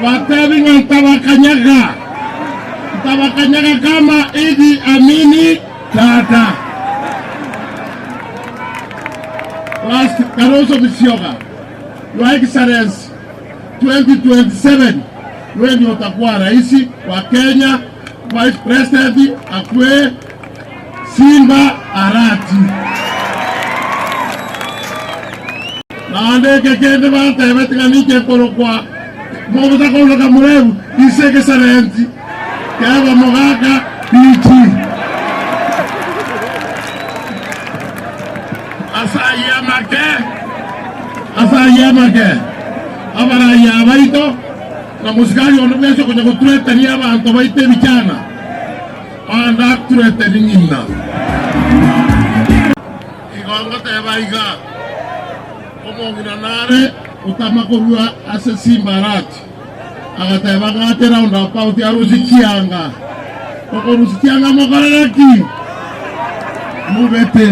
Batebi ng'a ntabakanyaga, ntabakanyaga kama Idi Amini tata. Last, Kalonzo Musyoka, Your Excellency, 2027 wewe ndio utakuwa rais wa Kenya, Vice President akwe Simba Arati. Naende eke kende bantebeti ng'a ninche nkorokwa mogosa koroka Murebu ise egesarensi keba mogaka bichi. Ase ayio amake, ase ayio amake, abarayia abaito na mosikari onde bwensi okonya goturetania abanto baito ebichana, ande atureteni ng'ina. Igo ngoteba iga, omong'ina nare otama korua ase Simbarati, agateba ng'a ate round about arusie chianga. Okorusia chianga mokorere ki? Mobete.